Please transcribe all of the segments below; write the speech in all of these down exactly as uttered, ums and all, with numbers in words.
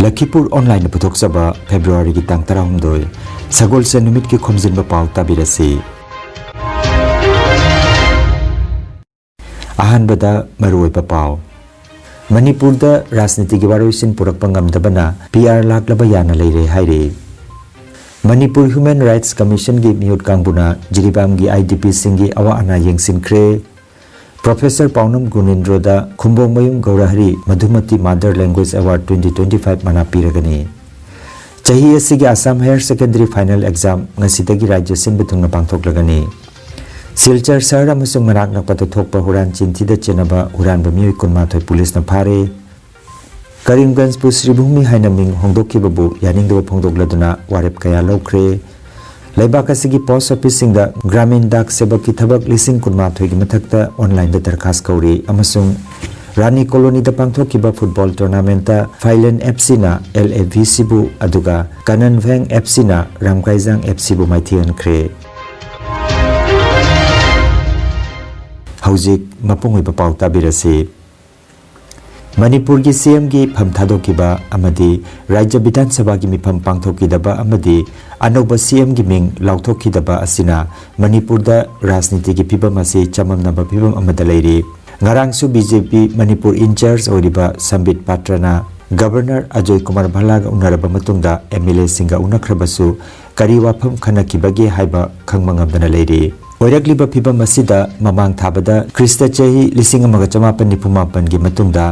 ꯂꯈꯤꯄꯨꯔ ꯑꯣꯟꯂꯥꯏꯟꯅ ꯄꯨꯊꯣꯛꯆꯕ ꯐꯦꯕ꯭ꯔꯨꯋꯥꯔꯤꯒꯤ ꯇꯥꯡ ꯇꯔꯥꯍꯨꯝꯗꯣꯏ, ꯁꯒꯣꯜꯁꯦꯟ ꯅꯨꯃꯤꯠꯀꯤ ꯈꯣꯝꯖꯤꯟꯕ ꯄꯥꯎ ꯇꯥꯕꯤꯔꯁꯤ꯫ ꯑꯍꯥꯟꯕꯗ ꯃꯔꯨꯑꯣꯏꯕ ꯄꯥꯎ꯫ ꯃꯅꯤꯄꯨꯔꯗ ꯔꯥꯖꯅꯤꯇꯤꯒꯤ ꯋꯥꯔꯣꯏꯁꯤꯟ ꯄꯨꯔꯛꯄ ꯉꯝꯗꯕꯅ ꯄꯤ ꯑꯥꯔ ꯂꯥꯛꯂꯕ ꯌꯥꯅ ꯂꯩꯔꯦ ꯍꯥꯏꯔꯤ꯫ ꯃꯅꯤꯄꯨꯔ ꯍ꯭ꯌꯨꯃꯦꯟ ꯔꯥꯏꯠꯁ ꯀꯃꯤꯁꯟꯒꯤ ꯃꯤꯍꯨꯠ ꯀꯥꯡꯕꯨꯅ ꯖꯤꯔꯤꯕꯥꯝꯒꯤ ꯑꯥꯏ ꯗꯤ ꯄꯤꯁꯤꯡꯒꯤ ꯑꯋꯥ ꯑꯅꯥ ꯌꯦꯡꯁꯤꯟꯈ꯭ꯔꯦ꯫ ꯄ꯭ꯔꯣꯐꯦꯁꯔ ꯄꯥꯎꯅꯝ ꯒꯨꯅꯤꯟꯗ꯭ꯔꯣꯗ Khumbongmayum Gourahari Madhumati mother language award twenty twenty five ꯃꯅꯥ ꯄꯤꯔꯒꯅꯤ꯫ ꯆꯍꯤ ꯑꯁꯤꯒꯤ Assam higher secondary final exam ꯉꯁꯤꯗꯒꯤ ꯔꯥꯖ꯭ꯌ ꯁꯤꯟꯕ ꯊꯨꯡꯅ ꯄꯥꯡꯊꯣꯛꯂꯒꯅꯤ꯫ ꯁꯤꯜꯆꯔ ꯁꯍꯔ ꯑꯃꯁꯨꯡ ꯃꯅꯥꯛ ꯅꯛꯄꯗ ꯊꯣꯛꯄ ꯍꯨꯔꯥꯟ ꯆꯤꯟꯊꯤꯗ ꯆꯦꯟꯅꯕ ꯍꯨꯔꯥꯟꯕ ꯃꯤꯑꯣꯏ ꯀꯨꯟꯃꯥꯊꯣꯏ ꯄꯨꯂꯤꯁꯅ ꯐꯥꯔꯦ꯫ ꯀꯔꯤꯝꯒꯟꯖꯄꯨ ꯁ꯭ꯔꯤꯚꯨꯃꯤ ꯍꯥꯏꯅ ꯃꯤꯡ ꯍꯣꯡꯗꯣꯛꯈꯤꯕꯕꯨ ꯌꯥꯅꯤꯡꯗꯕ ꯐꯣꯡꯗꯣꯛꯂꯗꯨꯅ ꯋꯥꯔꯦꯞ ꯀꯌꯥ ꯂꯧꯈ꯭ꯔꯦ꯫ ꯂꯩꯕꯥꯛ ꯑꯁꯤꯒꯤ ꯄꯣꯁ ꯑꯣꯐꯤꯁꯁꯤꯡꯗ ꯒ꯭ꯔꯥꯃꯤꯟ ꯗꯥꯛ ꯁꯦꯕꯛꯀꯤ ꯊꯕꯛ ꯂꯤꯁꯤꯡ ꯀꯨꯟꯃꯥꯊꯣꯏꯒꯤ ꯃꯊꯛꯇ ꯑꯣꯟꯂꯥꯏꯟꯗ ꯗꯔꯈꯥꯁ ꯀꯧꯔꯤ ꯑꯃꯁꯨꯡ ꯔꯥꯅꯤ ꯀꯣꯂꯣꯅꯤꯗ ꯄꯥꯡꯊꯣꯛꯈꯤꯕ ꯐꯨꯠꯕꯣꯜ ꯇꯣꯔꯅꯥꯃꯦꯟꯠꯇ ꯐꯥꯏꯂꯦꯟ ꯑꯦꯐ ꯁꯤꯅ ꯑꯦꯜ ꯑꯦ ꯚꯤ ꯁꯤꯕꯨ, ꯑꯗꯨꯒ ꯀꯅꯟ ꯚꯦꯡ ꯑꯦꯐ ꯁꯤꯅ ꯔꯥꯝꯀꯥꯏꯖꯥꯡ ꯑꯦꯐ ꯁꯤꯕꯨ ꯃꯥꯏꯊꯤꯍꯟꯈ꯭ꯔꯦ꯫ ꯍꯧꯖꯤꯛ ꯃꯄꯨꯡ ꯑꯣꯏꯕ ꯄꯥꯎ ꯇꯥꯕꯤꯔꯁꯤ꯫ ꯃꯅꯤꯄꯨꯔꯒꯤ ꯁꯤ ꯑꯦꯝꯒꯤ ꯐꯝ ꯊꯥꯗꯣꯛꯈꯤꯕ ꯑꯃꯗꯤ ꯔꯥꯖ꯭ꯌ ꯕꯤꯙꯥꯟ ꯁꯚꯥꯒꯤ ꯃꯤꯐꯝ ꯄꯥꯡꯊꯣꯛꯈꯤꯗꯕ ꯑꯃꯗꯤ ꯑꯅꯧꯕ ꯁꯤ ꯑꯦꯝꯒꯤ ꯃꯤꯡ ꯂꯥꯎꯊꯣꯛꯈꯤꯗꯕ ꯑꯁꯤꯅ ꯃꯅꯤꯄꯨꯔꯗ ꯔꯥꯖꯅꯤꯇꯤꯒꯤ ꯐꯤꯕꯝ ꯑꯁꯤ ꯆꯃꯝꯅꯕ ꯐꯤꯕꯝ ꯑꯃꯗ ꯂꯩꯔꯤ꯫ ꯉꯔꯥꯡꯁꯨ ꯕꯤ ꯖꯦ ꯄꯤ ꯃꯅꯤꯄꯨꯔ ꯏꯟꯆꯥꯔꯖ ꯑꯣꯏꯔꯤꯕ ꯁꯝꯕꯤꯠ ꯄꯥꯇ꯭ꯔꯅ ꯒꯕꯔꯅꯔ ꯑꯖꯣꯏ ꯀꯨꯃꯥꯔ ꯚꯜꯂꯥꯒ ꯎꯅꯔꯕ ꯃꯇꯨꯡꯗ ꯑꯦꯝ ꯑꯦꯜ ꯑꯦꯁꯤꯡꯒ ꯎꯅꯈ꯭ꯔꯕꯁꯨ ꯀꯔꯤ ꯋꯥꯐꯝ ꯈꯟꯅꯈꯤꯕꯒꯦ ꯍꯥꯏꯕ ꯈꯪꯕ ꯉꯝꯗꯅ ꯂꯩꯔꯤ꯫ ꯑꯣꯏꯔꯛꯂꯤꯕ ꯐꯤꯕꯝ ꯑꯁꯤꯗ ꯃꯃꯥꯡ ꯊꯥꯕꯗ ꯈ꯭ꯔꯤꯁꯇ ꯆꯍꯤ ꯂꯤꯁꯤꯡ ꯑꯃꯒ ꯆꯃꯥꯄꯟ ꯅꯤꯐꯨ ꯃꯥꯄꯟꯒꯤ ꯃꯇꯨꯡꯗ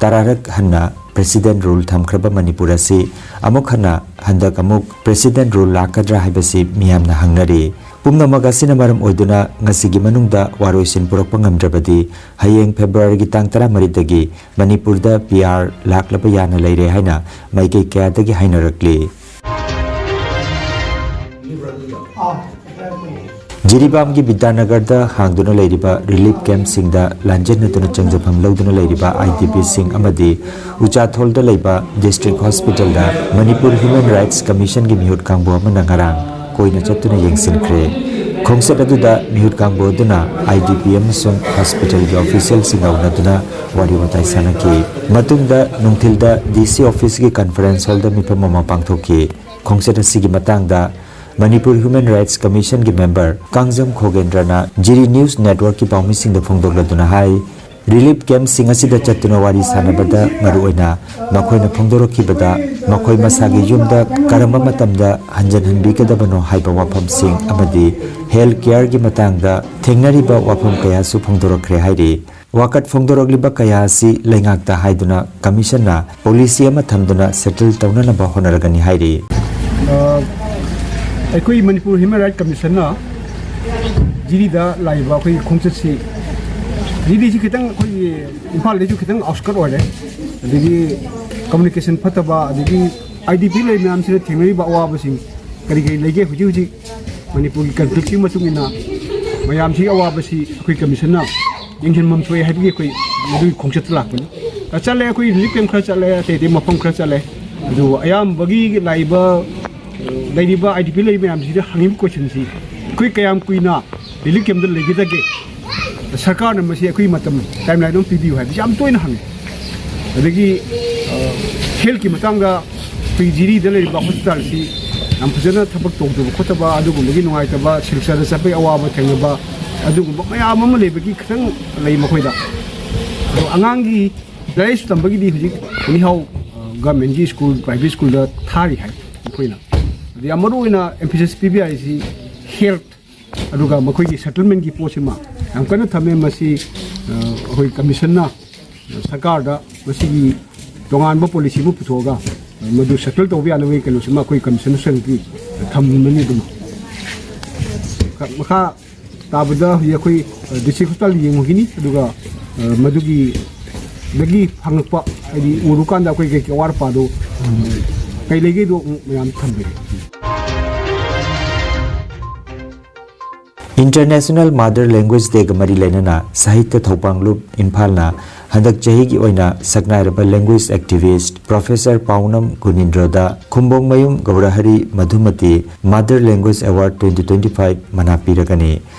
ꯇꯔꯥꯔꯛ ꯍꯟꯅ ꯄ꯭ꯔꯦꯁꯤꯗꯦꯟꯠ ꯔꯨꯜ ꯊꯝꯈ꯭ꯔꯕ ꯃꯅꯤꯄꯨꯔ ꯑꯁꯤ ꯑꯃꯨꯛ ꯍꯟꯅ ꯍꯟꯗꯛ ꯑꯃꯨꯛ ꯄ꯭ꯔꯦꯁꯤꯗꯦꯟꯠ ꯔꯨꯜ ꯂꯥꯛꯀꯗ꯭ꯔꯥ ꯍꯥꯏꯕꯁꯤ ꯃꯤꯌꯥꯝꯅ ꯍꯪꯅꯔꯤ꯫ ꯄꯨꯝꯅꯃꯛ ꯑꯁꯤꯅ ꯃꯔꯝ ꯑꯣꯏꯗꯨꯅ ꯉꯁꯤꯒꯤ ꯃꯅꯨꯡꯗ ꯋꯥꯔꯣꯏꯁꯤꯟ ꯄꯨꯔꯛꯄ ꯉꯝꯗ꯭ꯔꯕꯗꯤ ꯍꯌꯦꯡ ꯐꯦꯕ꯭ꯔꯨꯋꯥꯔꯤꯒꯤ ꯇꯥꯡ ꯇꯔꯥꯃꯔꯤꯗꯒꯤ ꯃꯅꯤꯄꯨꯔꯗ ꯄꯤ ꯑꯥꯔ ꯂꯥꯛꯂꯕ ꯌꯥꯅ ꯂꯩꯔꯦ ꯍꯥꯏꯅ ꯃꯥꯏꯀꯩ ꯀꯌꯥꯗꯒꯤ ꯍꯥꯏꯅꯔꯛꯂꯤ꯫ ꯖꯤꯔꯤꯕꯥꯝꯒꯤ ꯕꯤꯗ꯭ꯌꯥꯅꯒꯔꯗ ꯍꯥꯡꯗꯨꯅ ꯂꯩꯔꯤꯕ ꯔꯤꯂꯤꯐ ꯀꯦꯝꯞꯁꯤꯡꯗ ꯂꯥꯟꯖꯦꯟꯅꯗꯨꯅ ꯆꯪꯖꯐꯝ ꯂꯧꯗꯨꯅ ꯂꯩꯔꯤꯕ ꯑꯥꯏ ꯗꯤ ꯄꯤꯁꯤꯡ ꯑꯃꯗꯤ ꯎꯆꯥꯊꯣꯜꯗ ꯂꯩꯕ ꯗꯤꯁꯇ꯭ꯔꯤꯛ ꯍꯣꯁꯄꯤꯇꯥꯜꯗ ꯃꯅꯤꯄꯨꯔ ꯍ꯭ꯌꯨꯃꯦꯟ ꯔꯥꯏꯠꯁ ꯀꯃꯤꯁꯟꯒꯤ ꯃꯤꯍꯨꯠ ꯀꯥꯡꯕꯨ ꯑꯃꯅ ꯉꯔꯥꯡ ꯀꯣꯏꯅ ꯆꯠꯇꯨꯅ ꯌꯦꯡꯁꯤꯟꯈ꯭ꯔꯦ꯫ ꯈꯣꯡꯆꯠ ꯑꯗꯨꯗ ꯃꯤꯍꯨꯠ ꯀꯥꯡꯕꯨ ꯑꯗꯨꯅ ꯑꯥꯏ ꯗꯤ ꯄꯤ ꯑꯃꯁꯨꯡ ꯍꯣꯁꯄꯤꯇꯥꯜꯒꯤ ꯑꯣꯐꯤꯁꯤꯌꯦꯜꯁꯤꯡꯒ ꯎꯅꯗꯨꯅ ꯋꯥꯔꯤ ꯋꯥꯇꯥꯏ ꯁꯥꯟꯅꯈꯤ꯫ ꯃꯇꯨꯡꯗ ꯅꯨꯡꯊꯤꯜꯗ ꯗꯤ ꯁꯤ ꯑꯣꯐꯤꯁꯀꯤ ꯀꯟꯐꯔꯦꯟꯁ ꯍꯣꯜꯗ ꯃꯤꯐꯝ ꯑꯃ ꯄꯥꯡꯊꯣꯛꯈꯤ꯫ ꯈꯣꯡꯆꯠ ꯑꯁꯤꯒꯤ ꯃꯇꯥꯡꯗ ꯃꯅꯤꯄꯨꯔ ꯍ꯭ꯌꯨꯃꯦꯟ ꯔꯥꯏꯠꯁ ꯀꯃꯤꯁꯟꯒꯤ ꯃꯦꯝꯕꯔ ꯀꯥꯡꯖꯝ ꯈꯣꯒꯦꯟꯗ꯭ꯔꯅ ꯖꯤꯔꯤ ꯅ꯭ꯌꯨꯁ ꯅꯦꯠꯋꯔꯛꯀꯤ ꯄꯥꯎꯃꯤꯁꯤꯡꯗ ꯐꯣꯡꯗꯣꯛꯂꯗꯨꯅ ꯍꯥꯏ, ꯔꯤꯂꯤꯐ ꯀꯦꯝꯞꯁꯤꯡ ꯑꯁꯤꯗ ꯆꯠꯇꯨꯅ ꯋꯥꯔꯤ ꯁꯥꯟꯅꯕꯗ ꯃꯔꯨꯑꯣꯏꯅ ꯃꯈꯣꯏꯅ ꯐꯣꯡꯗꯣꯔꯛꯈꯤꯕꯗ ꯃꯈꯣꯏ ꯃꯁꯥꯒꯤ ꯌꯨꯝꯗ ꯀꯔꯝꯕ ꯃꯇꯝꯗ ꯍꯟꯖꯤꯟꯍꯟꯕꯤꯒꯗꯕꯅꯣ ꯍꯥꯏꯕ ꯋꯥꯐꯝꯁꯤꯡ ꯑꯃꯗꯤ ꯍꯦꯜꯊ ꯀꯦꯌꯔꯒꯤ ꯃꯇꯥꯡꯗ ꯊꯦꯡꯅꯔꯤꯕ ꯋꯥꯐꯝ ꯀꯌꯥꯁꯨ ꯐꯣꯡꯗꯣꯔꯛꯈ꯭ꯔꯦ ꯍꯥꯏꯔꯤ꯫ ꯋꯥꯀꯠ ꯐꯣꯡꯗꯣꯔꯛꯂꯤꯕ ꯀꯌꯥ ꯑꯁꯤ ꯂꯩꯉꯥꯛꯇ ꯍꯥꯏꯗꯨꯅ ꯀꯃꯤꯁꯟꯅ ꯄꯣꯂꯤꯁꯤ ꯑꯃ ꯊꯝꯗꯨꯅ ꯁꯦꯇꯜ ꯇꯧꯅꯅꯕ ꯍꯣꯠꯅꯔꯒꯅꯤ ꯍꯥꯏꯔꯤ꯫ ꯑ, ꯑꯩꯈꯣꯏ ꯃꯅꯤꯄꯨꯔ ꯍ꯭ꯌꯨꯃꯦꯟ ꯔꯥꯏꯠ ꯀꯃꯤꯁꯟꯅ ꯖꯤꯔꯤꯗ ꯂꯥꯛꯏꯕ ꯑꯩꯈꯣꯏꯒꯤ ꯈꯣꯡꯆꯠꯁꯤ, ꯖꯤꯔꯤꯁꯤ ꯈꯤꯇꯪ ꯑꯩꯈꯣꯏꯒꯤ ꯏꯝꯐꯥꯜꯗꯩꯁꯨ ꯈꯤꯇꯪ ꯑꯥꯎꯠꯁꯀꯠ ꯑꯣꯏꯔꯦ, ꯑꯗꯒꯤ ꯀꯝꯃꯨꯅꯤꯀꯦꯁꯟ ꯐꯠꯇꯕ, ꯑꯗꯒꯤ ꯑꯥꯏ ꯗꯤ ꯄꯤ ꯂꯩ ꯃꯌꯥꯝꯁꯤꯅ ꯊꯦꯡꯅꯔꯤꯕ ꯑꯋꯥꯕꯁꯤꯡ ꯀꯔꯤ ꯀꯔꯤ ꯂꯩꯒꯦ, ꯍꯧꯖꯤꯛ ꯍꯧꯖꯤꯛ ꯃꯅꯤꯄꯨꯔꯒꯤ ꯀꯟꯐ꯭ꯂꯤꯛꯁꯤꯒꯤ ꯃꯇꯨꯡ ꯏꯟꯅ ꯃꯌꯥꯝꯁꯤꯒꯤ ꯑꯋꯥꯕꯁꯤ ꯑꯩꯈꯣꯏ ꯀꯃꯤꯁꯟꯅ ꯌꯦꯡꯁꯤꯟꯐꯝ ꯊꯣꯛꯑꯦ ꯍꯥꯏꯕꯒꯤ ꯑꯩꯈꯣꯏ ꯃꯗꯨꯒꯤ ꯈꯣꯡꯆꯠꯇ ꯂꯥꯛꯄꯅꯤ꯫ ꯑ, ꯆꯠꯂꯦ, ꯑꯩꯈꯣꯏ ꯔꯤꯂꯤꯐ ꯀꯦꯝꯞ ꯈꯔ ꯆꯠꯂꯦ, ꯑꯇꯩ ꯑꯇꯩ ꯃꯐꯝ ꯈꯔ ꯆꯠꯂꯦ, ꯑꯗꯨꯕꯨ ꯑꯌꯥꯝꯕꯒꯤ ꯂꯥꯛꯏꯕ, ꯑ, ꯂꯩꯔꯤꯕ ꯑꯥꯏ ꯗꯤ ꯄꯤ ꯂꯩꯔꯤꯕ ꯃꯌꯥꯝꯁꯤꯗ ꯍꯪꯉꯤꯕ ꯀꯣꯏꯁꯟꯁꯤ, ꯑꯩꯈꯣꯏ ꯀꯌꯥꯝ ꯀꯨꯏꯅ ꯔꯤꯂꯤꯐ ꯀꯦꯝꯞꯇ ꯂꯩꯒꯗꯒꯦ? ꯁꯔꯀꯥꯔꯅ ꯃꯁꯤ ꯑꯩꯈꯣꯏꯒꯤ ꯃꯇꯝ, ꯇꯥꯏꯝꯂꯥꯏꯟ ꯑꯃ ꯄꯤꯕꯤꯌꯨ ꯍꯥꯏꯕꯁꯤ ꯌꯥꯝ ꯇꯣꯏꯅ ꯍꯪꯉꯤ꯫ ꯑꯗꯒꯤ, ꯑ, ꯍꯦꯜꯊꯀꯤ ꯃꯇꯥꯡꯗ ꯑꯩꯈꯣꯏ ꯖꯤꯔꯤꯗ ꯂꯩꯔꯤꯕ ꯍꯣꯁꯄꯤꯇꯥꯜꯁꯤ ꯌꯥꯝ ꯐꯖꯅ ꯊꯕꯛ ꯇꯧꯗꯕ ꯈꯣꯠꯇꯕ, ꯑꯗꯨꯒꯨꯝꯕꯒꯤ ꯅꯨꯡꯉꯥꯏꯇꯕ, ꯁꯤꯜꯆꯔꯗ ꯆꯠꯄꯒꯤ ꯑꯋꯥꯕ ꯊꯦꯡꯅꯕ, ꯑꯗꯨꯒꯨꯝꯕ ꯃꯌꯥꯝ ꯑꯃ ꯂꯩꯕꯒꯤ ꯈꯤꯇꯪ ꯂꯩ ꯃꯈꯣꯏꯗ꯫ ꯑꯗꯣ ꯑꯉꯥꯡꯒꯤ ꯂꯥꯏꯔꯤꯛ ꯂꯥꯏꯁꯨ ꯇꯝꯕꯒꯤꯗꯤ ꯍꯧꯖꯤꯛ ꯑꯦꯅꯤꯍꯥꯎ, ꯑ, ꯒꯚꯔꯟꯃꯦꯟꯠꯀꯤ ꯁ꯭ꯀꯨꯜ, ꯄ꯭ꯔꯥꯏꯚꯦꯠ ꯁ꯭ꯀꯨꯜꯗ ꯊꯥꯔꯤ ꯍꯥꯏ ꯃꯈꯣꯏꯅ꯫ ꯑꯗ ꯌꯥꯝ ꯃꯔꯨ ꯑꯣꯏꯅ ꯑꯦꯝꯐꯦꯁꯤꯁ ꯄꯤꯕ ꯌꯥꯔꯤꯁꯤ ꯍꯦꯜꯊ, ꯑꯗꯨꯒ ꯃꯈꯣꯏꯒꯤ ꯁꯦꯇꯜꯃꯦꯟꯠꯀꯤ ꯄꯣꯠꯁꯤꯃ ꯌꯥꯝ ꯀꯟꯅ ꯊꯝꯃꯦ꯫ ꯃꯁꯤ, ꯑ, ꯑꯩꯈꯣꯏ ꯀꯃꯤꯁꯟꯅ ꯁꯔꯀꯥꯔꯗ ꯃꯁꯤꯒꯤ ꯇꯣꯉꯥꯟꯕ ꯄꯣꯂꯤꯁꯤ ꯑꯃ ꯄꯨꯊꯣꯛꯑꯒ ꯃꯗꯨ ꯁꯦꯇꯜ ꯇꯧꯕ ꯌꯥꯅꯕꯒꯤ ꯀꯩꯅꯣꯁꯤꯃ ꯑꯩꯈꯣꯏ ꯀꯃꯤꯁꯟꯅꯔꯁꯤꯡꯒꯤ ꯊꯝꯕꯅꯤ꯫ ꯑꯗꯨꯅ ꯃꯈꯥ ꯇꯥꯕꯗ ꯍꯧꯖꯤꯛ ꯑꯩꯈꯣꯏ, ꯑ, ꯗꯤꯁꯇ꯭ꯔꯤꯛ ꯍꯣꯁꯄꯤꯇꯥꯜ ꯌꯦꯡꯉꯨꯈꯤꯅꯤ, ꯑꯗꯨꯒ, ꯑ, ꯃꯗꯨꯒꯤ ꯗꯒꯤ ꯐꯪꯉꯛꯄ, ꯍꯥꯏꯗꯤ ꯎꯔꯨꯀꯥꯟꯗ ꯑꯩꯈꯣꯏ ꯀꯩ ꯑꯋꯥꯠ ꯑꯄꯥꯗꯣ, ꯎꯝ, ꯀꯩ ꯂꯩꯒꯦꯗꯣ ꯑꯃꯨꯛ ꯃꯌꯥꯝ ꯊꯝꯕꯤꯔꯦ꯫ ꯏꯟꯇꯔꯅꯦꯁꯅꯦꯜ ꯃꯥꯗꯔ ꯂꯦꯡꯒ꯭ꯋꯦꯖ ꯗꯦꯒ ꯃꯔꯤ ꯂꯩꯅꯅ ꯁꯥꯍꯤꯇ꯭ꯌ ꯊꯧꯄꯥꯡ ꯂꯨꯞ ꯏꯝꯐꯥꯜꯅ ꯍꯟꯗꯛ ꯆꯍꯤꯒꯤ ꯑꯣꯏꯅ ꯁꯛꯅꯥꯏꯔꯕ language activist Professor ꯄꯥꯎꯅꯝ ꯒꯨꯅꯤꯟꯗ꯭ꯔꯣꯗ Khumbongmayum Gourahari ꯃꯙꯨꯃꯇꯤ Mother Language Award twenty twenty five ꯃꯅꯥ ꯄꯤꯔꯒꯅꯤ꯫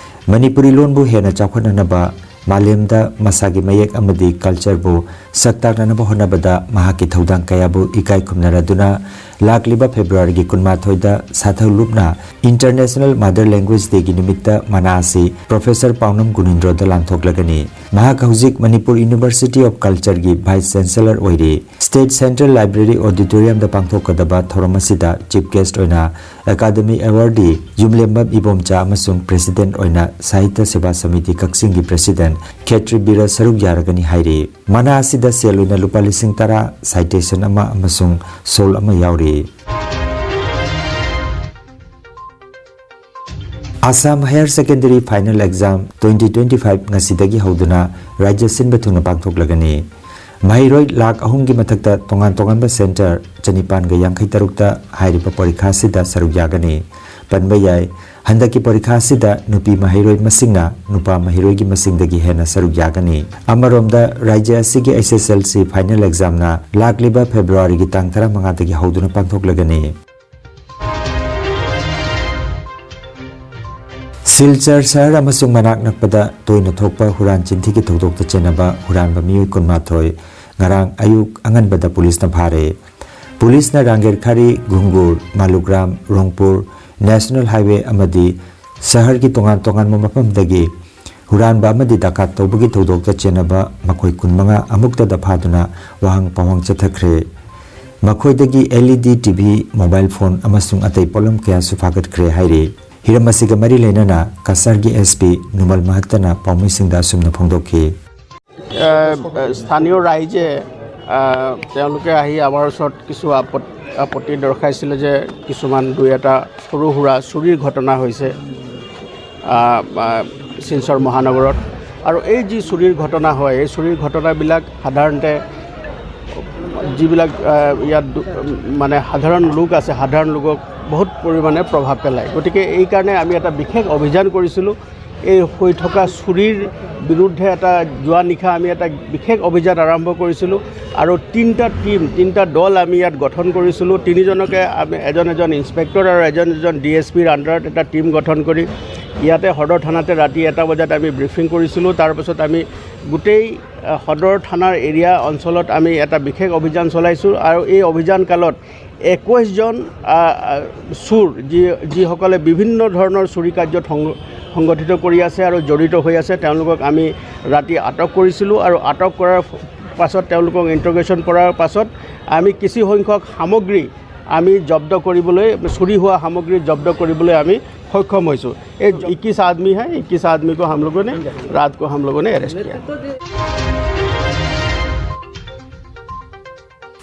ꯃꯅꯤꯄꯨꯔꯤ ꯂꯣꯟꯕꯨ ꯍꯦꯟꯅ ꯆꯥꯎꯈꯠꯅꯅꯕ, ꯃꯥꯂꯦꯝꯗ ꯃꯁꯥꯒꯤ ꯃꯌꯦꯛ ꯑꯃꯗꯤ cultureꯕꯨ ꯁꯛ ꯇꯥꯛꯅꯅꯕ ꯍꯣꯠꯅꯕꯗ ꯃꯍꯥꯛꯀꯤ ꯊꯧꯗꯥꯡ ꯀꯌꯥꯕꯨ ꯏꯀꯥꯏ ꯈꯨꯝꯅꯔꯗꯨꯅ, ꯂꯥꯛꯂꯤꯕ Februaryꯒꯤ ꯀꯨꯟꯃꯥꯊꯣꯏꯗ ꯁꯥꯊꯧ ꯂꯨꯞꯅ International Mother Language Dayꯒꯤ ꯅꯨꯃꯤꯠꯇ ꯃꯅꯥ ꯑꯁꯤ Professor ꯄꯥꯎꯅꯝ ꯒꯨꯅꯤꯟꯗ꯭ꯔꯣꯗ ꯂꯥꯟꯊꯣꯛꯂꯒꯅꯤ꯫ ꯃꯍꯥꯛ ꯍꯧꯖꯤꯛ Manipur University of Cultureꯒꯤ Vice Chancellor ꯑꯣꯏꯔꯤ꯫ State Central Library Auditoriumꯗ ꯄꯥꯡꯊꯣꯛꯀꯗꯕ ꯊꯧꯔꯝ ꯑꯁꯤꯗ Chief Guest ꯑꯣꯏꯅ Academy Awardee ꯌꯨꯝꯂꯦꯝꯕꯝ ꯏꯕꯣꯝꯆꯥ ꯑꯃꯁꯨꯡ President ꯑꯣꯏꯅ ꯁꯥꯍꯤꯇ꯭ꯌ ꯁꯦꯕꯥ ꯁꯃꯤꯇꯤ ꯀꯛꯆꯤꯡꯒꯤ President ꯈꯦꯇ꯭ꯔꯤ ꯕꯤꯔ ꯁꯔꯨꯛ ꯌꯥꯔꯒꯅꯤ ꯍꯥꯏꯔꯤ꯫ ꯃꯅꯥ ꯑꯁꯤꯗ ꯁꯦꯜ ꯑꯣꯏꯅ ꯂꯨꯄꯥ ꯂꯤꯁꯤꯡ ꯇꯔꯥ, citation ꯑꯃ ꯑꯃꯁꯨꯡ shawl ꯑꯃ ꯌꯥꯎꯔꯤ꯫ Assam Higher Secondary Final Exam twenty twenty five ꯉꯁꯤꯗꯒꯤ ꯍꯧꯗꯨꯅ ꯔꯥꯖ꯭ꯌ ꯁꯤꯟꯕ ꯊꯨꯡꯅ ꯄꯥꯡꯊꯣꯛꯂꯒꯅꯤ꯫ ꯃꯍꯩꯔꯣꯏ ꯂꯥꯈ ꯑꯍꯨꯝꯒꯤ ꯃꯊꯛꯇ ꯇꯣꯉꯥꯟ ꯇꯣꯉꯥꯟꯕ centre ꯆꯅꯤꯄꯥꯟꯒ ꯌꯥꯡꯈꯩ ꯇꯔꯨꯛꯇ ꯍꯥꯏꯔꯤꯕ ꯄꯔꯤꯈꯥ ꯑꯁꯤꯗ ꯁꯔꯨꯛ ꯌꯥꯒꯅꯤ꯫ ꯄꯟꯕ ꯌꯥꯏ, ꯍꯟꯗꯛꯀꯤ ꯄꯔꯤꯈꯥ ꯑꯁꯤꯗ ꯅꯨꯄꯤ ꯃꯍꯩꯔꯣꯏ ꯃꯁꯤꯡꯅ ꯅꯨꯄꯥ ꯃꯍꯩꯔꯣꯏꯒꯤ ꯃꯁꯤꯡꯗꯒꯤ ꯍꯦꯟꯅ ꯁꯔꯨꯛ ꯌꯥꯒꯅꯤ꯫ ꯑꯃꯔꯣꯝꯗ, ꯔꯥꯖ꯭ꯌ ꯑꯁꯤꯒꯤ S S L C final examꯅ ꯂꯥꯛꯂꯤꯕ Februaryꯒꯤ ꯇꯥꯡ ꯇꯔꯥꯃꯉꯥꯗꯒꯤ ꯍꯧꯗꯨꯅ ꯄꯥꯡꯊꯣꯛꯂꯒꯅꯤ꯫ ꯁꯤꯜꯆꯔ ꯁꯍꯔ ꯑꯃꯁꯨꯡ ꯃꯅꯥꯛ ꯅꯛꯄꯗ ꯇꯣꯏꯅ ꯊꯣꯛꯄ ꯍꯨꯔꯥꯟ ꯆꯤꯟꯊꯤꯒꯤ ꯊꯧꯗꯣꯛꯇ ꯆꯦꯟꯅꯕ ꯍꯨꯔꯥꯟꯕ ꯃꯤꯑꯣꯏ ꯀꯨꯟꯃꯥꯊꯣꯏ ꯉꯔꯥꯡ ꯑꯌꯨꯛ ꯑꯉꯟꯕꯗ ꯄꯨꯂꯤꯁꯅ ꯐꯥꯔꯦ꯫ ꯄꯨꯂꯤꯁꯅ ꯔꯥꯡꯒꯦꯔꯈꯥꯔꯤ, ꯘꯨꯡꯒꯨꯔ, ꯃꯥꯂꯨꯒ꯭ꯔꯥꯝ, ꯔꯣꯡꯄꯨꯔ, National Highway ꯑꯃꯗꯤ ꯁꯍꯔꯒꯤ ꯇꯣꯉꯥꯟ ꯇꯣꯉꯥꯟꯕ ꯃꯐꯝꯗꯒꯤ ꯍꯨꯔꯥꯟꯕ ꯑꯃꯗꯤ ꯗꯀꯥꯠ ꯇꯧꯕꯒꯤ ꯊꯧꯗꯣꯛꯇ ꯆꯦꯟꯅꯕ ꯃꯈꯣꯏ ꯀꯨꯟꯃꯉꯥ ꯑꯃꯨꯛꯇꯗ ꯐꯥꯗꯨꯅ ꯋꯥꯍꯪ ꯄꯥꯎꯍꯪ ꯆꯠꯊꯈ꯭ꯔꯦ꯫ ꯃꯈꯣꯏꯗꯒꯤ L E D T V, mobile phone ꯑꯃꯁꯨꯡ ꯑꯇꯩ ꯄꯣꯠꯂꯝ ꯀꯌꯥꯁꯨ ꯐꯥꯒꯠꯈ꯭ꯔꯦ ꯍꯥꯏꯔꯤ꯫ ꯍꯤꯔꯝ ꯑꯁꯤꯒ ꯃꯔꯤ ꯂꯩꯅꯅ ꯀꯁꯥꯔꯒꯤ S P ꯅꯨꯃꯜ ꯃꯍꯛꯇꯅ ꯄꯥꯎꯃꯤꯁꯤꯡꯗ ꯑꯁꯨꯝꯅ ꯐꯣꯡꯗꯣꯛꯈꯤ꯫ আহ, স্থানীয় ৰাইজে, আহ, তেওঁলোকে আহি আমাৰ ওচৰত কিছু আপত-, আপত্তি দৰ্শাইছিলে যে কিছুমান দুই এটা সৰু সুৰা চুৰিৰ ঘটনা হৈছে, আহ, আহ, শিলচৰ মহানগৰত। আৰু এই যি চুৰিৰ ঘটনা হয়, এই চুৰিৰ ঘটনাবিলাক সাধাৰণতে যিবিলাক, আহ, ইয়াত দু-, মানে সাধাৰণ লোক আছে, সাধাৰণ লোকক বহুত পৰিমাণে প্ৰভাৱ পেলায়। গতিকে এইকাৰণে আমি এটা বিশেষ অভিযান কৰিছিলোঁ। এই হৈ থকা চুৰিৰ বিৰুদ্ধে এটা যোৱা নিশা আমি এটা বিশেষ অভিযান আৰম্ভ কৰিছিলোঁ আৰু তিনিটা টিম, তিনিটা দল আমি ইয়াত গঠন কৰিছিলোঁ। তিনিজনকে আমি, এজন এজন ইন্সপেক্টৰ আৰু এজন এজন ডি এছ পিৰ আণ্ডাৰত এটা টিম গঠন কৰি ইয়াতে সদৰ থানাতে ৰাতি এটা বজাত আমি ব্ৰিফিং কৰিছিলোঁ। তাৰপাছত আমি গোটেই আহ, সদৰ থানাৰ এৰিয়া অঞ্চলত আমি এটা বিশেষ অভিযান চলাইছোঁ আৰু এই অভিযান কালত একৈশজন আহ, আহ, চোৰ, যি যিসকলে বিভিন্ন ধৰণৰ চুৰি কাৰ্যত সংঘ- সংগঠিত কৰি আছে আৰু জড়িত হৈ আছে, তেওঁলোকক আমি ৰাতি আটক কৰিছিলোঁ আৰু আটক কৰাৰ পাছত, তেওঁলোকক ইণ্টাৰগেশ্যন কৰাৰ পাছত আমি কিছু সংখ্যক সামগ্ৰী আমি জব্দ কৰিবলৈ, চুৰি হোৱা সামগ্ৰী জব্দ কৰিবলৈ আমি সক্ষম হৈছোঁ। এই इक्कीस आदमी है, इक्कीस आदमी को हम लोगों ने, रात को हम लोगों ने अरेस्ट किया।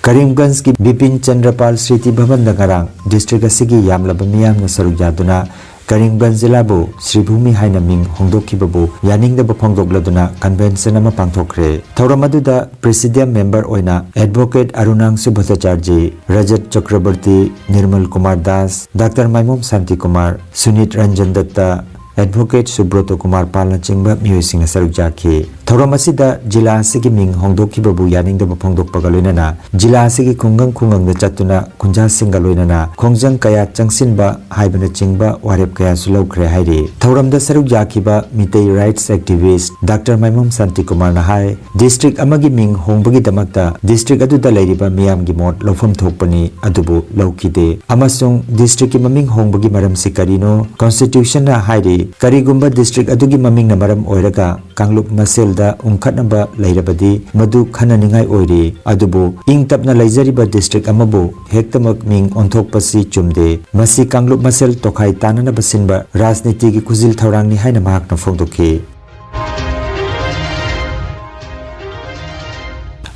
ꯀꯔꯤꯝꯒꯟꯖꯒꯤ ꯕꯤꯄꯤꯟ ꯆꯟꯗ꯭ꯔꯄꯥꯜ ꯁ꯭ꯔꯤꯇꯤ ꯚꯕꯟꯗ ꯉꯔꯥꯡ ꯗꯤꯁꯇ꯭ꯔꯤꯛ ꯑꯁꯤꯒꯤ ꯌꯥꯝꯂꯕ ꯃꯤꯌꯥꯝꯅ ꯁꯔꯨꯛ ꯌꯥꯗꯨꯅ ꯀꯔꯤꯝꯒꯟꯖ ꯖꯤꯂꯥꯕꯨ ꯁ꯭ꯔꯤꯚꯨꯃꯤ ꯍꯥꯏꯅ ꯃꯤꯡ ꯍꯣꯡꯗꯣꯛꯈꯤꯕꯕꯨ ꯌꯥꯅꯤꯡꯗꯕ ꯐꯣꯡꯗꯣꯛꯂꯗꯨꯅ ꯀꯟꯚꯦꯟꯁꯟ ꯑꯃ ꯄꯥꯡꯊꯣꯛꯈ꯭ꯔꯦ꯫ ꯊꯧꯔꯝ ꯑꯗꯨꯗ ꯄ꯭ꯔꯦꯁꯤꯗꯤꯌꯝ ꯃꯦꯝꯕꯔ ꯑꯣꯏꯅ ꯑꯦꯗꯚꯣꯀꯦꯠ ꯑꯔꯨꯅꯥꯡꯁꯨ ꯚꯠꯇꯥꯆꯥꯔꯖꯤ, ꯔꯖꯠ ꯆꯀ꯭ꯔꯕꯔꯇꯤ, ꯅꯤꯔꯃꯜ ꯀꯨꯃꯥꯔ ꯗꯥꯁ, ꯗꯥꯛꯇꯔ ꯃꯥꯏꯃꯣꯝ ꯁꯥꯟꯇꯤ ꯀꯨꯃꯥꯔ, ꯁꯨꯅꯤꯠ ꯔꯟꯖꯟ ꯗꯠꯇ, ꯑꯦꯗꯚꯣꯀꯦꯠ ꯁꯨꯕ꯭ꯔꯣꯇꯣ ꯀꯨꯃꯥꯔ ꯄꯥꯜꯅꯆꯤꯡꯕ ꯃꯤꯑꯣꯏꯁꯤꯡꯅ ꯁꯔꯨꯛ ꯌꯥꯈꯤ꯫ ꯊꯧꯔꯝ ꯑꯁꯤꯗ ꯖꯤꯂꯥ ꯑꯁꯤꯒꯤ ꯃꯤꯡ ꯍꯣꯡꯗꯣꯛꯈꯤꯕꯕꯨ ꯌꯥꯅꯤꯡꯗꯕ ꯐꯣꯡꯗꯣꯛꯄꯒ ꯂꯣꯏꯅꯅ ꯖꯤꯂꯥ ꯑꯁꯤꯒꯤ ꯈꯨꯡꯒꯪ ꯈꯨꯡꯒꯪꯗ ꯆꯠꯇꯨꯅ ꯈꯨꯟꯖꯥꯁꯤꯡꯒ ꯂꯣꯏꯅꯅ ꯈꯣꯡꯖꯪ ꯀꯌꯥ ꯆꯪꯁꯤꯟꯕ ꯍꯥꯏꯕꯅꯆꯤꯡꯕ ꯋꯥꯔꯦꯞ ꯀꯌꯥꯁꯨ ꯂꯧꯈ꯭ꯔꯦ ꯍꯥꯏꯔꯤ꯫ ꯊꯧꯔꯝꯗ ꯁꯔꯨꯛ ꯌꯥꯈꯤꯕ ꯃꯤꯇꯩ ꯔꯥꯏꯠꯁ ꯑꯦꯛꯇꯤꯚꯤꯁ꯭ꯠ ꯗꯥꯛꯇꯔ ꯃꯥꯏꯃꯣꯝ ꯁꯥꯟꯇꯤ ꯀꯨꯃꯥꯔꯅ ꯍꯥꯏ, ꯗꯤꯁꯇ꯭ꯔꯤꯛ ꯑꯃꯒꯤ ꯃꯤꯡ ꯍꯣꯡꯕꯒꯤꯗꯃꯛꯇ ꯗꯤꯁꯇ꯭ꯔꯤꯛ ꯑꯗꯨꯗ ꯂꯩꯔꯤꯕ ꯃꯤꯌꯥꯝꯒꯤ ꯃꯣꯠ ꯂꯧꯐꯝ ꯊꯣꯛꯄꯅꯤ, ꯑꯗꯨꯕꯨ ꯂꯧꯈꯤꯗꯦ ꯑꯃꯁꯨꯡ ꯗꯤꯁꯇ꯭ꯔꯤꯛꯀꯤ ꯃꯃꯤꯡ ꯍꯣꯡꯕꯒꯤ ꯃꯔꯝꯁꯤ ꯀꯔꯤꯅꯣ? ꯀꯣꯟꯁꯇꯤꯇ꯭ꯌꯨꯁꯟꯅ ꯍꯥꯏꯔꯤ, ꯀꯔꯤꯒꯨꯝꯕ ꯗꯤꯁꯇ꯭ꯔꯤꯛ ꯑꯗꯨꯒꯤ ꯃꯃꯤꯡꯅ ꯃꯔꯝ ꯑꯣꯏꯔꯒ ꯀꯥꯡꯂꯨꯞ ꯃꯁꯦꯜꯗ ꯎꯪꯈꯠꯅꯕ ꯂꯩꯔꯕꯗꯤ ꯃꯗꯨ ꯈꯟꯅꯅꯤꯡꯉꯥꯏ ꯑꯣꯏꯔꯤ꯫ ꯑꯗꯨꯕꯨ ꯏꯪ ꯇꯞꯅ ꯂꯩꯖꯔꯤꯕ ꯗꯤꯁꯇ꯭ꯔꯤꯛ ꯑꯃꯕꯨ ꯍꯦꯛꯇꯃꯛ ꯃꯤꯡ ꯑꯣꯟꯊꯣꯛꯄꯁꯤ ꯆꯨꯝꯗꯦ꯫ ꯃꯁꯤ ꯀꯥꯡꯂꯨꯞ ꯃꯁꯦꯜ ꯇꯣꯈꯥꯏ ꯇꯥꯅꯅꯕ ꯁꯤꯟꯕ ꯔꯥꯖꯅꯤꯇꯤꯒꯤ ꯈꯨꯖꯤꯜ ꯊꯧꯔꯥꯡꯅꯤ ꯍꯥꯏꯅ ꯃꯍꯥꯛꯅ ꯐꯣꯡꯗꯣꯛꯈꯤ꯫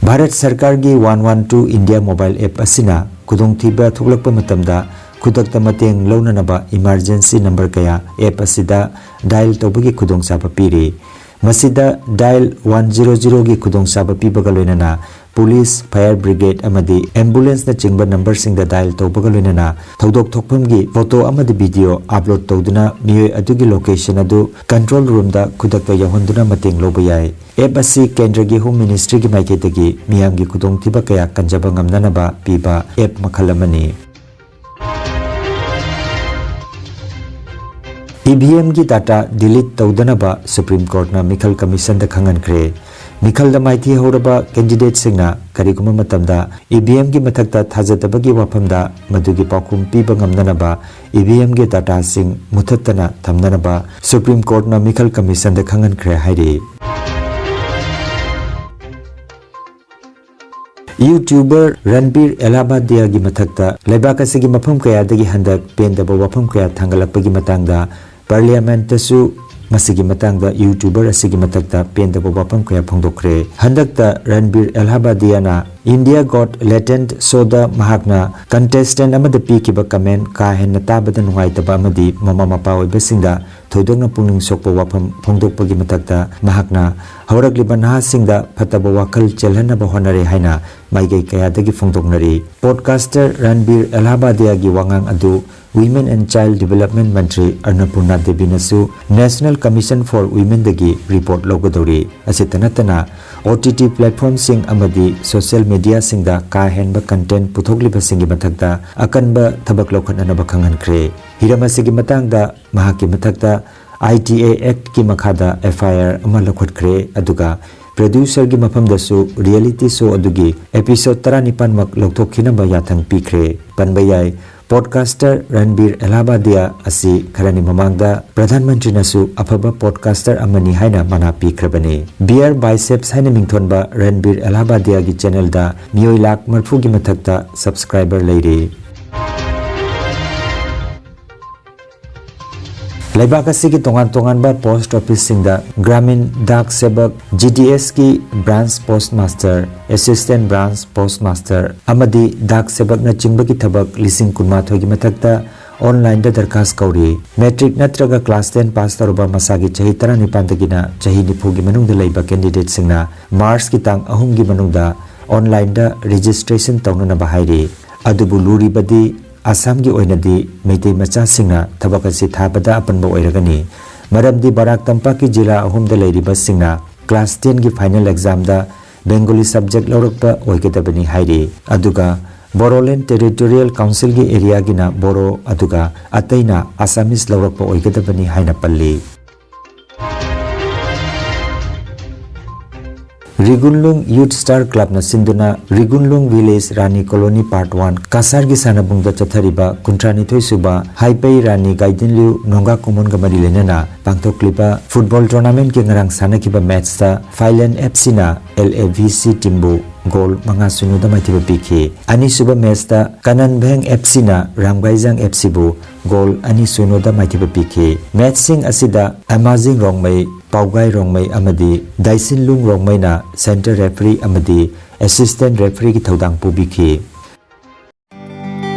ꯚꯥꯔꯠ ꯁꯔꯀꯥꯔꯒꯤ one one two India mobile app ꯑꯁꯤꯅ ꯈꯨꯗꯣꯡꯊꯤꯕ ꯊꯣꯛꯂꯛꯄ ꯃꯇꯝꯗ ꯈꯨꯗꯛꯇ ꯃꯇꯦꯡ ꯂꯧꯅꯅꯕ ꯏꯃꯥꯔꯖꯦꯟꯁꯤ ꯅꯝꯕꯔ ꯀꯌꯥ ꯑꯦꯞ ꯑꯁꯤꯗ ꯗꯥꯏꯜ ꯇꯧꯕꯒꯤ ꯈꯨꯗꯣꯡꯆꯥꯕ ꯄꯤꯔꯤ꯫ ꯃꯁꯤꯗ ꯗꯥꯏꯜ ꯋꯥꯟ ꯖꯤꯔꯣ ꯖꯤꯔꯣꯒꯤ ꯈꯨꯗꯣꯡꯆꯥꯕ ꯄꯤꯕꯒ ꯂꯣꯏꯅꯅ ꯄꯨꯂꯤꯁ, ꯐꯥꯌꯔ ꯕ꯭ꯔꯤꯒꯦꯗ ꯑꯃꯗꯤ ꯑꯦꯝꯕꯨꯂꯦꯟꯁꯅꯆꯤꯡꯕ ꯅꯝꯕꯔꯁꯤꯡꯗ ꯗꯥꯏꯜ ꯇꯧꯕꯒ ꯂꯣꯏꯅꯅ ꯊꯧꯗꯣꯛ ꯊꯣꯛꯐꯝꯒꯤ ꯐꯣꯇꯣ ꯑꯃꯗꯤ ꯚꯤꯗꯤꯑꯣ ꯑꯞꯂꯣꯗ ꯇꯧꯗꯨꯅ ꯃꯤꯑꯣꯏ ꯑꯗꯨꯒꯤ ꯂꯣꯀꯦꯁꯟ ꯑꯗꯨ ꯀꯟꯇ꯭ꯔꯣꯜ ꯔꯨꯝꯗ ꯈꯨꯗꯛꯇ ꯌꯧꯍꯟꯗꯨꯅ ꯃꯇꯦꯡ ꯂꯧꯕ ꯌꯥꯏ꯫ ꯑꯦꯞ ꯑꯁꯤ ꯀꯦꯟꯗ꯭ꯔꯒꯤ ꯍꯣꯝ ꯃꯤꯅꯤꯁꯇ꯭ꯔꯤꯒꯤ ꯃꯥꯏꯀꯩꯗꯒꯤ ꯃꯤꯌꯥꯝꯒꯤ ꯈꯨꯗꯣꯡꯊꯤꯕ ꯀꯌꯥ ꯀꯟꯖꯕ ꯉꯝꯅꯅꯕ ꯄꯤꯕ ꯑꯦꯞ ꯃꯈꯜ ꯑꯃꯅꯤ꯫ ꯏ ꯚꯤ ꯑꯦꯝꯒꯤ ꯗꯥꯇꯥ ꯗꯤꯂꯤꯠ ꯇꯧꯗꯅꯕ ꯁꯨꯄ꯭ꯔꯤꯝ ꯀꯣꯔꯠꯅ ꯃꯤꯈꯜ ꯀꯃꯤꯁꯟꯗ ꯈꯪꯍꯟꯈ꯭ꯔꯦ꯫ ꯃꯤꯈꯜꯗ ꯃꯥꯏꯊꯤꯍꯧꯔꯕ ꯀꯦꯟꯗꯤꯗꯦꯠꯁꯤꯡꯅ ꯀꯔꯤꯒꯨꯝꯕ ꯃꯇꯝꯗ ꯏ ꯚꯤ ꯑꯦꯝꯒꯤ ꯃꯊꯛꯇ ꯊꯥꯖꯗꯕꯒꯤ ꯋꯥꯐꯝꯗ ꯃꯗꯨꯒꯤ ꯄꯥꯎꯈꯨꯝ ꯄꯤꯕ ꯉꯝꯅꯅꯕ ꯏ ꯚꯤ ꯑꯦꯝꯒꯤ ꯗꯥꯇꯥꯁꯤꯡ ꯃꯨꯊꯠꯇꯅ ꯊꯝꯅꯅꯕ ꯁꯨꯄ꯭ꯔꯤꯝ ꯀꯣꯔꯠꯅ ꯃꯤꯈꯜ ꯀꯃꯤꯁꯟꯗ ꯈꯪꯍꯟꯈ꯭ꯔꯦ ꯍꯥꯏꯔꯤ꯫ ꯌꯨꯇ꯭ꯌꯨꯕꯔ ꯔꯟꯕꯤꯔ ꯑꯦꯂꯥꯕꯥꯗꯤꯌꯥꯒꯤ ꯃꯊꯛꯇ ꯂꯩꯕꯥꯛ ꯑꯁꯤꯒꯤ ꯃꯐꯝ ꯀꯌꯥꯗꯒꯤ ꯍꯟꯗꯛ ꯄꯦꯟꯗꯕ ꯋꯥꯐꯝ ꯀꯌꯥ ꯊꯥꯡꯒꯠꯂꯛꯄꯒꯤ ꯃꯇꯥꯡꯗ ꯄꯥꯔꯂꯤꯌꯥꯃꯦꯟꯠꯇꯁꯨ ꯃꯁꯤꯒꯤ ꯃꯇꯥꯡꯗ ꯌꯨꯇ꯭ꯌꯨꯕꯔ ꯑꯁꯤꯒꯤ ꯃꯊꯛꯇ ꯄꯦꯟꯗꯕ ꯋꯥꯐꯝ ꯀꯌꯥ ꯐꯣꯡꯗꯣꯛꯈ꯭ꯔꯦ꯫ ꯍꯟꯗꯛꯇ ꯔꯟꯕꯤꯔ ꯑꯦꯂꯥꯕꯥꯗꯤꯌꯥꯅ ꯏꯟꯗꯤꯌꯥ ꯒꯣꯠ ꯂꯦꯇꯦꯟꯠ ꯁꯣꯗ ꯃꯍꯥꯛꯅ ꯀꯟꯇꯦꯁꯇꯦꯟꯠ ꯑꯃꯗ ꯄꯤꯈꯤꯕ ꯀꯃꯦꯟꯠ ꯀꯥ ꯍꯦꯟꯅ ꯇꯥꯕꯗ ꯅꯨꯡꯉꯥꯏꯇꯕ ꯑꯃꯗꯤ ꯃꯃꯥ ꯃꯄꯥ ꯑꯣꯏꯕꯁꯤꯡꯗ ꯊꯣꯏꯗꯣꯛꯅ ꯄꯨꯛꯅꯤꯡ ꯁꯣꯛꯄ ꯋꯥꯐꯝ ꯐꯣꯡꯗꯣꯛꯄꯒꯤ ꯃꯊꯛꯇ ꯃꯍꯥꯛꯅ ꯍꯧꯔꯛꯂꯤꯕ ꯅꯍꯥꯁꯤꯡꯗ ꯐꯠꯇꯕ ꯋꯥꯈꯜ ꯆꯦꯜꯍꯟꯅꯕ ꯍꯣꯠꯅꯔꯦ ꯍꯥꯏꯅ ꯃꯥꯏꯀꯩ ꯀꯌꯥꯗꯒꯤ ꯐꯣꯡꯗꯣꯛꯅꯔꯤ꯫ ꯄꯣꯗꯀꯥꯁꯇꯔ ꯔꯟꯕꯤꯔ ꯑꯦꯂꯥꯕꯥꯗꯤꯌꯥꯒꯤ ꯋꯥꯉꯥꯡ ꯑꯗꯨ Women and Child Development Mantri ꯑꯟꯅꯄꯨꯔꯅꯥ ꯗꯦꯕꯤꯅꯁꯨ National Commission for Womenꯗꯒꯤ report ꯂꯧꯒꯗꯧꯔꯤ꯫ ꯑꯁꯤꯇ ꯅꯠꯇꯅ, ꯑꯣ ꯇꯤ ꯇꯤ ꯄ꯭ꯂꯦꯠꯐꯣꯔꯝꯁꯤꯡ ꯑꯃꯗꯤ ꯁꯣꯁꯤꯌꯦꯜ ꯃꯤꯗꯤꯌꯥꯁꯤꯡꯗ ꯀꯥ ꯍꯦꯟꯕ ꯀꯟꯇꯦꯟꯠ ꯄꯨꯊꯣꯛꯂꯤꯕꯁꯤꯡꯒꯤ ꯃꯊꯛꯇ ꯑꯀꯟꯕ ꯊꯕꯛ ꯂꯧꯈꯠꯅꯅꯕ ꯈꯪꯍꯟꯈ꯭ꯔꯦ꯫ ꯍꯤꯔꯝ ꯑꯁꯤꯒꯤ ꯃꯇꯥꯡꯗ ꯃꯍꯥꯛꯀꯤ ꯃꯊꯛꯇ ꯑꯥꯏ ꯇꯤ ꯑꯦ ꯑꯦꯛꯠꯀꯤ ꯃꯈꯥꯗ ꯑꯦꯐ ꯑꯥꯏ ꯑꯥꯔ ꯑꯃ ꯂꯧꯈꯠꯈ꯭ꯔꯦ, ꯑꯗꯨꯒ ꯄ꯭ꯔꯣꯗ꯭ꯌꯨꯁꯔꯒꯤ ꯃꯐꯝꯗꯁꯨ ꯔꯤꯌꯦꯂꯤꯇꯤ ꯁꯣ ꯑꯗꯨꯒꯤ ꯑꯦꯄꯤꯁꯣꯗ ꯇꯔꯥꯅꯤꯄꯥꯟꯃꯛ ꯂꯧꯊꯣꯛꯈꯤꯅꯕ ꯌꯥꯊꯪ ꯄꯤꯈ꯭ꯔꯦ꯫ ꯄꯟꯕ ꯌꯥꯏ, ꯄꯣꯗꯀꯥꯁꯇꯔ ꯔꯟꯕꯤꯔ ꯑꯦꯂꯥꯕꯥꯗꯤꯌꯥ ꯑꯁꯤ ꯈꯔꯅꯤ ꯃꯃꯥꯡꯗ ꯄ꯭ꯔꯙꯥꯟ ꯃꯟꯇ꯭ꯔꯤꯅꯁꯨ ꯑꯐꯕ ꯄꯣꯗꯀꯥꯁꯇꯔ ꯑꯃꯅꯤ ꯍꯥꯏꯅ ꯃꯅꯥ ꯄꯤꯈ꯭ꯔꯕꯅꯤ꯫ ꯕꯤꯌꯔ ꯕꯥꯏꯁꯦꯞꯁ ꯍꯥꯏꯅ ꯃꯤꯡꯊꯣꯟꯕ ꯔꯟꯕꯤꯔ ꯑꯦꯂꯥꯕꯥꯗꯤꯌꯥꯒꯤ ꯆꯦꯅꯦꯜꯗ ꯃꯤꯑꯣꯏ ꯂꯥꯈ ꯃꯔꯤꯐꯨꯒꯤ ꯃꯊꯛꯇ ꯁꯕꯁꯀ꯭ꯔꯥꯏꯕꯔ ꯂꯩꯔꯤ꯫ ꯂꯩꯕꯥꯛ ꯑꯁꯤꯒꯤ ꯇꯣꯉꯥꯟ ꯇꯣꯉꯥꯟꯕ ꯄꯣꯁꯠ ꯑꯣꯐꯤꯁꯁꯤꯡꯗ ꯒ꯭ꯔꯥꯃꯤꯟ ꯗꯥꯛ ꯁꯦꯕꯛ, ꯖꯤ ꯗꯤ ꯑꯦꯁꯀꯤ branch post master, assistant branch post master ꯑꯃꯗꯤ ꯗꯥꯛ ꯁꯦꯕꯛꯅꯆꯤꯡꯕꯒꯤ ꯊꯕꯛ ꯂꯤꯁꯤꯡ ꯀꯨꯟꯃꯥꯊꯣꯏꯒꯤ ꯃꯊꯛꯇ ꯑꯣꯟꯂꯥꯏꯟꯗ ꯗꯔꯈꯥꯁ ꯀꯧꯔꯤ꯫ ꯃꯦꯇ꯭ꯔꯤꯛ ꯅꯠꯇ꯭ꯔꯒ ꯀ꯭ꯂꯥꯁ ꯇꯦꯟ ꯄꯥꯁ ꯇꯧꯔꯕ ꯃꯁꯥꯒꯤ ꯆꯍꯤ ꯇꯔꯥꯅꯤꯄꯥꯟꯗꯒꯤꯅ ꯆꯍꯤ ꯅꯤꯐꯨꯒꯤ ꯃꯅꯨꯡꯗ ꯂꯩꯕ ꯀꯦꯟꯗꯤꯗꯦꯠꯁꯤꯡꯅ ꯃꯥꯔꯆꯀꯤ ꯇꯥꯡ ꯑꯍꯨꯝꯒꯤ ꯃꯅꯨꯡꯗ ꯑꯣꯟꯂꯥꯏꯟꯗ ꯔꯦꯖꯤꯁꯇ꯭ꯔꯦꯁꯟ ꯇꯧꯅꯅꯕ ꯍꯥꯏꯔꯤ꯫ ꯑꯗꯨꯕꯨ ꯂꯨꯔꯤꯕꯗꯤ ꯑꯁꯥꯝꯒꯤ ꯑꯣꯏꯅꯗꯤ ꯃꯩꯇꯩ ꯃꯆꯥꯁꯤꯡꯅ ꯊꯕꯛ ꯑꯁꯤ ꯊꯥꯕꯗ ꯑꯄꯟꯕ ꯑꯣꯏꯔꯒꯅꯤ꯫ ꯃꯔꯝꯗꯤ ꯕꯔꯥꯛ ꯇꯝꯄꯥꯛꯀꯤ ꯖꯤꯂꯥ ꯑꯍꯨꯝꯗ ꯂꯩꯔꯤꯕꯁꯤꯡꯅ ꯀ꯭ꯂꯥꯁ ꯇꯦꯟꯒꯤ ꯐꯥꯏꯅꯦꯜ ꯑꯦꯛꯖꯥꯝꯗ ꯕꯦꯡꯒꯣꯂꯤ ꯁꯕꯖꯦꯛ ꯂꯧꯔꯛꯄ ꯑꯣꯏꯒꯗꯕꯅꯤ ꯍꯥꯏꯔꯤ꯫ ꯑꯗꯨꯒ ꯕꯣꯔꯣꯂꯦꯟ ꯇꯦꯔꯤꯇꯣꯔꯤꯌꯦꯜ ꯀꯥꯎꯟꯁꯤꯜꯒꯤ ꯑꯦꯔꯤꯌꯥꯒꯤꯅ ꯕꯣꯔꯣ ꯑꯗꯨꯒ ꯑꯇꯩꯅ ꯑꯁꯥꯃꯤꯁ ꯂꯧꯔꯛꯄ ꯑꯣꯏꯒꯗꯕꯅꯤ ꯍꯥꯏꯅ ꯄꯜꯂꯤ꯫ ꯔꯤꯒꯨꯟꯂꯨꯡ ꯌꯨꯠ ꯁ꯭ꯇꯥꯔ ꯀ꯭ꯂꯕꯅ ꯁꯤꯟꯗꯨꯅ ꯔꯤꯒꯨꯟꯂꯨꯡ ꯚꯤꯂꯦꯖ ꯔꯥꯅꯤ ꯀꯣꯂꯣꯅꯤ ꯄꯥꯔꯠ ꯋꯥꯟ ꯀꯁꯥꯔꯒꯤ ꯁꯥꯟꯅꯕꯨꯡꯗ ꯆꯠꯊꯔꯤꯕ ꯀꯨꯟꯊ꯭ꯔꯥ ꯅꯤꯊꯣꯏ ꯁꯨꯕ ꯍꯥꯏꯄꯩ ꯔꯥꯅꯤ ꯒꯥꯏꯗꯤꯟꯂꯤꯎ ꯅꯣꯡꯒꯥ ꯀꯨꯃꯣꯟꯒ ꯃꯔꯤ ꯂꯩꯅꯅ ꯄꯥꯡꯊꯣꯛꯂꯤꯕ ꯐꯨꯠꯕꯣꯜ ꯇꯣꯔꯅꯥꯃꯦꯟꯠꯀꯤ ꯉꯔꯥꯡ ꯁꯥꯟꯅꯈꯤꯕ ꯃꯦꯆꯇ ꯐꯥꯏꯂꯦꯟ ꯑꯦꯐ ꯁꯤꯅ L A V C ꯇꯤꯝꯕꯨ goal ꯃꯉꯥ ꯁꯤꯅꯣꯗ ꯃꯥꯏꯊꯤꯕ ꯄꯤꯈꯤ꯫ ꯑꯅꯤꯁꯨꯕ ꯃꯦꯆꯇ ꯀꯅꯟꯚꯦꯡ ꯑꯦꯐ ꯁꯤꯅ ꯔꯥꯝꯒꯥꯏꯖꯥꯡ ꯑꯦꯐ ꯁꯤꯕꯨ ꯒꯣꯜ ꯑꯅꯤ ꯁꯤꯅꯣꯗ ꯃꯥꯏꯊꯤꯕ ꯄꯤꯈꯤ꯫ ꯃꯦꯆꯁꯤꯡ ꯑꯁꯤꯗ ꯑꯃꯥꯖꯤꯡ ꯔꯣꯡꯃꯩ, ꯄꯥꯎꯒꯥꯏ ꯔꯣꯡꯃꯩ ꯑꯃꯗꯤ ꯗꯥꯏꯁꯤꯟꯂꯨꯡ ꯔꯣꯡꯃꯩꯅ ꯁꯦꯟꯇꯔ ꯔꯦꯐ꯭ꯔꯤ ꯑꯃꯗꯤ ꯑꯦꯁꯤꯁꯇꯦꯟ ꯔꯦꯐ꯭ꯔꯤꯒꯤ ꯊꯧꯗꯥꯡ ꯄꯨꯕꯤꯈꯤ꯫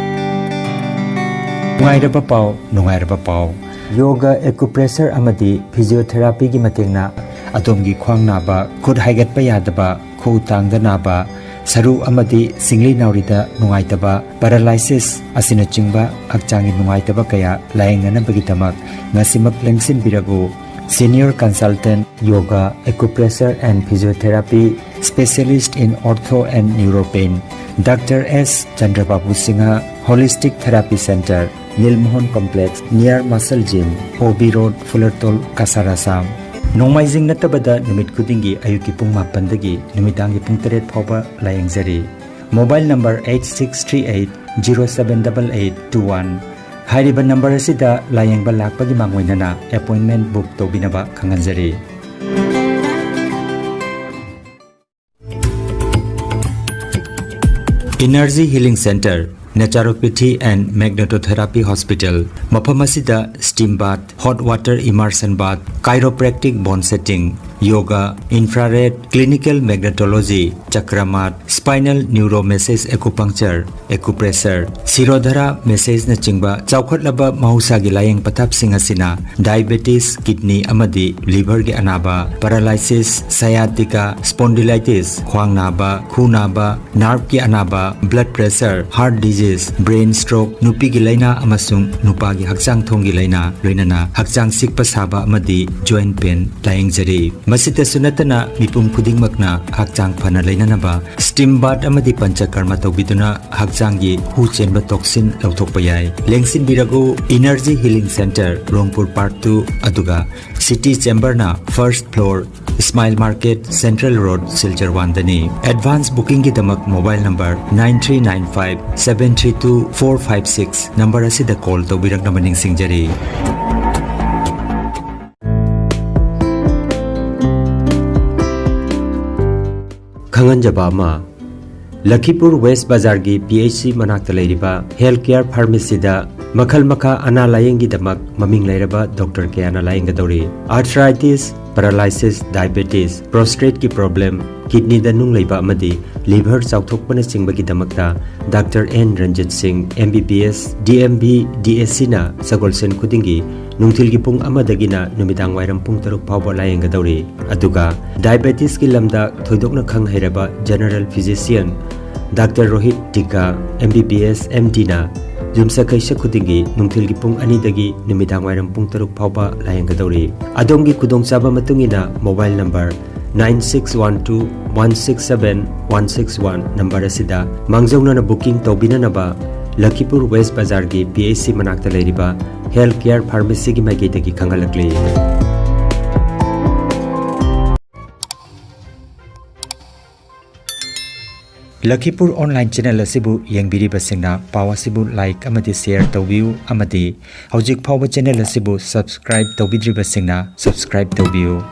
ꯅꯨꯡꯉꯥꯏꯔꯕ ꯄꯥꯎ, ꯅꯨꯡꯉꯥꯏꯔꯕ ꯄꯥꯎ꯫ ꯌꯣꯒ, ꯑꯦꯀꯨꯄ꯭ꯔꯦꯁꯔ ꯑꯃꯗꯤ ꯐꯤꯖꯤꯑꯣꯊꯦꯔꯥꯄꯤꯒꯤ ꯃꯇꯦꯡꯅ ꯑꯗꯣꯝꯒꯤ ꯈ꯭ꯋꯥꯡ ꯅꯥꯕ, ꯈꯨꯠ ꯍꯥꯏꯒꯠꯄ ꯌꯥꯗꯕ, ꯈꯨꯎ ꯇꯥꯡꯗ ꯅꯥꯕ, ꯁꯔꯨ ꯑꯃꯗꯤ ꯁꯤꯡꯂꯤ ꯅꯥꯎꯔꯤꯗ ꯅꯨꯡꯉꯥꯏꯇꯕ, ꯄꯦꯔꯥꯂꯥꯏꯁꯤꯁ ꯑꯁꯤꯅꯆꯤꯡꯕ ꯍꯛꯆꯥꯡꯒꯤ ꯅꯨꯡꯉꯥꯏꯇꯕ ꯀꯌꯥ ꯂꯥꯌꯦꯡꯅꯅꯕꯒꯤꯗꯃꯛ ꯉꯁꯤꯃꯛ ꯂꯦꯡꯁꯤꯟꯕꯤꯔꯕꯨ꯫ Senior Consultant Yoga, Acupressure and Physiotherapy, Specialist in Ortho and Neuropain, Doctor S Chandrababu Singha, Holistic Therapy Center, Nilmohan Complex, near Muscle Gym, O B Road, Fulertol, Kasar, Assam꯫ ꯅꯣꯡꯃꯥꯏꯖꯤꯡ ꯅꯠꯇꯕꯗ ꯅꯨꯃꯤꯠ ꯈꯨꯗꯤꯡꯒꯤ ꯑꯌꯨꯛꯀꯤ ꯄꯨꯡ ꯃꯥꯄꯟꯗꯒꯤ ꯅꯨꯃꯤꯗꯥꯡꯒꯤ ꯄꯨꯡ ꯇꯔꯦꯠ ꯐꯥꯎꯕ ꯂꯥꯌꯦꯡꯖꯔꯤ꯫ Mobile number eight six three eight zero seven double eight two one꯫ ꯍꯥꯏꯔꯤꯕ ꯅꯝꯕꯔ ꯑꯁꯤꯗ ꯂꯥꯌꯦꯡꯕ ꯂꯥꯛꯄꯒꯤ ꯃꯥꯡꯑꯣꯏꯅꯅ ꯑꯦꯄꯣꯏꯟꯃꯦꯟ ꯕꯨꯛ ꯇꯧꯕꯤꯅꯕ ꯈꯪꯍꯟꯖꯔꯤ꯫ Energy Healing Center, Naturopathy and Magnetotherapy Hospital, ꯃꯐꯝ ꯑꯁꯤꯗ steam bath, hot water immersion bath, chiropractic bone setting, yoga, infrared, clinical magnetology, chakramat, spinal neuromessage acupuncture, acupressure, Shirodhara massage ꯅꯆꯤꯡꯕ ꯆꯥꯎꯈꯠꯂꯕ ꯃꯍꯧꯁꯥꯒꯤ ꯂꯥꯌꯦꯡ ꯄꯊꯥꯞꯁꯤꯡ ꯑꯁꯤꯅ diabetes, kidney ꯑꯃꯗꯤ liver ꯒꯤ ꯑꯅꯥꯕ, paralysis, sciatica, spondylitis, ꯈ꯭ꯋꯥꯡ ꯅꯥꯕ, ꯈꯨ ꯅꯥꯕ, nerve ꯀꯤ ꯑꯅꯥꯕ, blood pressure, heart disease, brain stroke, ꯅꯨꯄꯤꯒꯤ ꯂꯥꯏꯅꯥ ꯑꯃꯁꯨꯡ ꯅꯨꯄꯥꯒꯤ ꯍꯛꯆꯥꯡ ꯊꯣꯡꯒꯤ ꯂꯥꯏꯅꯥ, ꯂꯣꯏꯅꯅ ꯍꯛꯆꯥꯡ ꯆꯤꯛꯄ ꯁꯥꯕ ꯑꯃꯗꯤ joint pain ꯂꯥꯌꯦꯡꯖꯔꯤ꯫ ꯃꯁꯤꯇꯁꯨ ꯅꯠꯇꯅ ꯃꯤꯄꯨꯝ ꯈꯨꯗꯤꯡꯃꯛꯅ ꯍꯛꯆꯥꯡ ꯐꯅ ꯂꯩꯅꯅꯕ steam bath ꯑꯃꯗꯤ ꯄꯟꯆꯀꯔꯃ ꯇꯧꯕꯤꯗꯨꯅ ꯍꯛꯆꯥꯡꯒꯤ ꯍꯨ ꯆꯦꯟꯕ toxin ꯂꯧꯊꯣꯛꯄ ꯌꯥꯏ꯫ ꯂꯦꯡꯁꯤꯟꯕꯤꯔꯛꯎ, Energy Healing Center, ꯔꯣꯡꯄꯨꯔ Park two, ꯑꯗꯨꯒ City Chamber ꯅ first floor, Smile Market, Central Road, Silchar one ꯗꯅꯤ꯫ Advance booking ꯒꯤꯗꯃꯛ mobile number nine three nine five seven three two four five six number ꯑꯁꯤꯗ call ꯇꯧꯕꯤꯔꯛꯅꯕ ꯅꯤꯡꯁꯤꯡꯖꯔꯤ꯫ ꯈꯪꯍꯟꯖꯕ ꯑꯃ, ꯂꯈꯤꯄꯨꯔ West ꯕꯖꯥꯔꯒꯤ P H C ꯃꯅꯥꯛꯇ ꯂꯩꯔꯤꯕ Health Care Pharmacy ꯗ ꯃꯈꯜ ꯃꯈꯥ ꯑꯅꯥ ꯂꯥꯌꯦꯡꯒꯤꯗꯃꯛ ꯃꯃꯤꯡ ꯂꯩꯔꯕ doctor ꯀꯌꯥꯅ ꯂꯥꯌꯦꯡꯒꯗꯧꯔꯤ꯫ Arthritis, paralysis, diabetes, prostate ꯀꯤ problem, kidney ꯗ ꯅꯨꯡ ꯂꯩꯕ ꯑꯃꯗꯤ liver ꯆꯥꯎꯊꯣꯛꯄꯅꯆꯤꯡꯕꯒꯤꯗꯃꯛꯇ Doctor N ꯔꯟꯖꯤꯠ ꯁꯤꯡ, M B B S, D M B, D S C ꯅ ꯁꯒꯣꯜꯁꯦꯟ ꯈꯨꯗꯤꯡꯒꯤ ꯅꯨꯡꯊꯤꯜꯒꯤ ꯄꯨꯡ ꯑꯃꯗꯒꯤꯅ ꯅꯨꯃꯤꯗꯥꯡ ꯋꯥꯏꯔꯝ ꯄꯨꯡ ꯇꯔꯨꯛ ꯐꯥꯎꯕ ꯂꯥꯌꯦꯡꯒꯗꯧꯔꯤ꯫ ꯑꯗꯨꯒ diabetes ꯀꯤ ꯂꯝꯗ ꯊꯣꯏꯗꯣꯛꯅ ꯈꯪ ꯍꯩꯔꯕ general physician Doctor ꯔꯣꯍꯤꯠ ꯇꯤꯀꯥ, M B B S, M D ꯅ ꯌꯨꯝꯁꯀꯩꯁ ꯈꯨꯗꯤꯡꯒꯤ ꯅꯨꯡꯊꯤꯜꯒꯤ ꯄꯨꯡ ꯑꯅꯤꯗꯒꯤ ꯅꯨꯃꯤꯗꯥꯡ ꯋꯥꯏꯔꯝ ꯄꯨꯡ ꯇꯔꯨꯛ ꯐꯥꯎꯕ ꯂꯥꯌꯦꯡꯒꯗꯧꯔꯤ꯫ ꯑꯗꯣꯝꯒꯤ ꯈꯨꯗꯣꯡꯆꯥꯕ ꯃꯇꯨꯡ ꯏꯟꯅ mobile number nine six one two one six seven one six one number ꯑꯁꯤꯗ ꯃꯥꯡꯖꯧꯅꯅ booking ꯇꯧꯕꯤꯅꯅꯕ ꯂꯈꯤꯄꯨꯔ West ꯕꯖꯥꯔꯒꯤ P H C ꯃꯅꯥꯛꯇ ꯂꯩꯔꯤꯕ Health Care Pharmacy ꯒꯤ ꯃꯥꯏꯀꯩꯗꯒꯤ ꯈꯪꯍꯜꯂꯛꯂꯤ꯫ ꯂꯈꯤꯄꯨꯔ online channel ꯑꯁꯤꯕꯨ ꯌꯦꯡꯕꯤꯔꯤꯕꯁꯤꯡꯅ ꯄꯥꯎ ꯑꯁꯤꯕꯨ like ꯑꯃꯗꯤ share ꯇꯧꯕꯤꯌꯨ, ꯑꯃꯗꯤ ꯍꯧꯖꯤꯛ ꯐꯥꯎꯕ channel ꯑꯁꯤꯕꯨ subscribe ꯇꯧꯕꯤꯗ꯭ꯔꯤꯕꯁꯤꯡꯅ subscribe ꯇꯧꯕꯤꯌꯨ꯫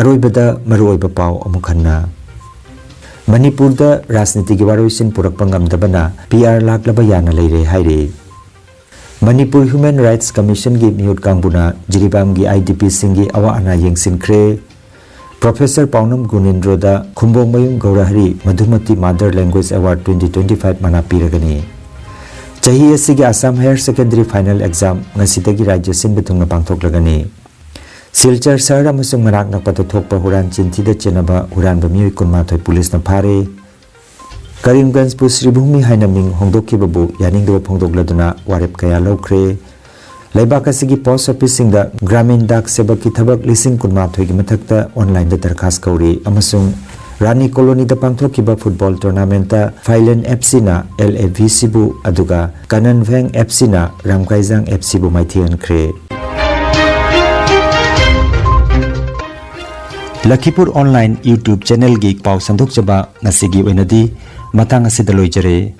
ꯑꯔꯣꯏꯕꯗ ꯃꯔꯨꯑꯣꯏꯕ ꯄꯥꯎ ꯑꯃꯨꯛ ꯍꯟꯅ꯫ ꯃꯅꯤꯄꯨꯔꯗ ꯔꯥꯖꯅꯤꯇꯤꯒꯤ ꯋꯥꯔꯣꯏꯁꯤꯟ ꯄꯨꯔꯛꯄ ꯉꯝꯗꯕꯅ ꯄꯤ ꯑꯥꯔ ꯂꯥꯛꯂꯕ ꯌꯥꯅ ꯂꯩꯔꯦ ꯍꯥꯏꯔꯤ꯫ ꯃꯅꯤꯄꯨꯔ ꯍ꯭ꯌꯨꯃꯦꯟ ꯔꯥꯏꯠꯁ ꯀꯃꯤꯁꯟꯒꯤ ꯃꯤꯍꯨꯠ ꯀꯥꯡꯕꯨꯅ ꯖꯤꯔꯤꯕꯥꯝꯒꯤ ꯑꯥꯏ ꯗꯤ ꯄꯤꯁꯤꯡꯒꯤ ꯑꯋꯥ ꯑꯅꯥ ꯌꯦꯡꯁꯤꯟꯈ꯭ꯔꯦ꯫ ꯄ꯭ꯔꯣꯐꯦꯁꯔ ꯄꯥꯎꯅꯝ ꯒꯨꯅꯦꯟꯗ꯭ꯔꯣꯗ Khumbongmayum Gourahari Madhumati mother language award twenty twenty five ꯃꯅꯥ ꯄꯤꯔꯒꯅꯤ꯫ ꯆꯍꯤ ꯑꯁꯤꯒꯤ Assam higher secondary final exam ꯉꯁꯤꯗꯒꯤ ꯔꯥꯖ꯭ꯌ ꯁꯤꯟꯕ ꯊꯨꯡꯅ ꯄꯥꯡꯊꯣꯛꯂꯒꯅꯤ꯫ ꯁꯤꯜꯆꯔ ꯁꯍꯔ ꯑꯃꯁꯨꯡ ꯃꯅꯥꯛ ꯅꯛꯄꯗ ꯊꯣꯛꯄ ꯍꯨꯔꯥꯟ ꯆꯤꯟꯊꯤꯗ ꯆꯦꯟꯅꯕ ꯍꯨꯔꯥꯟꯕ ꯃꯤꯑꯣꯏ ꯀꯨꯟꯃꯥꯊꯣꯏ ꯄꯨꯂꯤꯁꯅ ꯐꯥꯔꯦ꯫ ꯀꯔꯤꯝꯒꯟꯖꯄꯨ ꯁ꯭ꯔꯤꯚꯨꯃꯤ ꯍꯥꯏꯅ ꯃꯤꯡ ꯍꯣꯡꯗꯣꯛꯈꯤꯕꯕꯨ ꯌꯥꯅꯤꯡꯗꯕ ꯐꯣꯡꯗꯣꯛꯂꯗꯨꯅ ꯋꯥꯔꯦꯞ ꯀꯌꯥ ꯂꯧꯈ꯭ꯔꯦ꯫ ꯂꯩꯕꯥꯛ ꯑꯁꯤꯒꯤ ꯄꯣꯁ ꯑꯣꯐꯤꯁꯁꯤꯡꯗ ꯒ꯭ꯔꯥꯃꯤꯟ ꯗꯥꯛ ꯁꯦꯕꯛꯀꯤ ꯊꯕꯛ ꯂꯤꯁꯤꯡ ꯀꯨꯟꯃꯥꯊꯣꯏꯒꯤ ꯃꯊꯛꯇ ꯑꯣꯟꯂꯥꯏꯟꯗ ꯗꯔꯈꯥꯁ ꯀꯧꯔꯤ ꯑꯃꯁꯨꯡ ꯔꯥꯅꯤ ꯀꯣꯂꯣꯅꯤꯗ ꯄꯥꯡꯊꯣꯛꯈꯤꯕ ꯐꯨꯠꯕꯣꯜ ꯇꯣꯔꯅꯥꯃꯦꯟꯠꯇ ꯐꯥꯏꯂꯦꯟ ꯑꯦꯐ ꯁꯤꯅ ꯑꯦꯜ ꯑꯦ ꯚꯤ ꯁꯤꯕꯨ ꯑꯗꯨꯒ ꯀꯅꯟꯚꯦꯡ ꯑꯦꯐ ꯁꯤꯅ ꯔꯥꯝꯀꯥꯏꯖꯥꯡ ꯑꯦꯐ ꯁꯤꯕꯨ ꯃꯥꯏꯊꯤꯍꯟꯈ꯭ꯔꯦ꯫ ꯂꯈꯤꯄꯨꯔ ꯑꯣꯟꯂꯥꯏꯟ YouTube ꯆꯦꯅꯦꯜꯒꯤ ꯄꯥꯎ ꯁꯟꯗꯣꯛꯆꯕ ꯉꯁꯤꯒꯤ ꯑꯣꯏꯅꯗꯤ ꯃꯇꯥꯡ ꯑꯁꯤꯗ ꯂꯣꯏꯖꯔꯦ꯫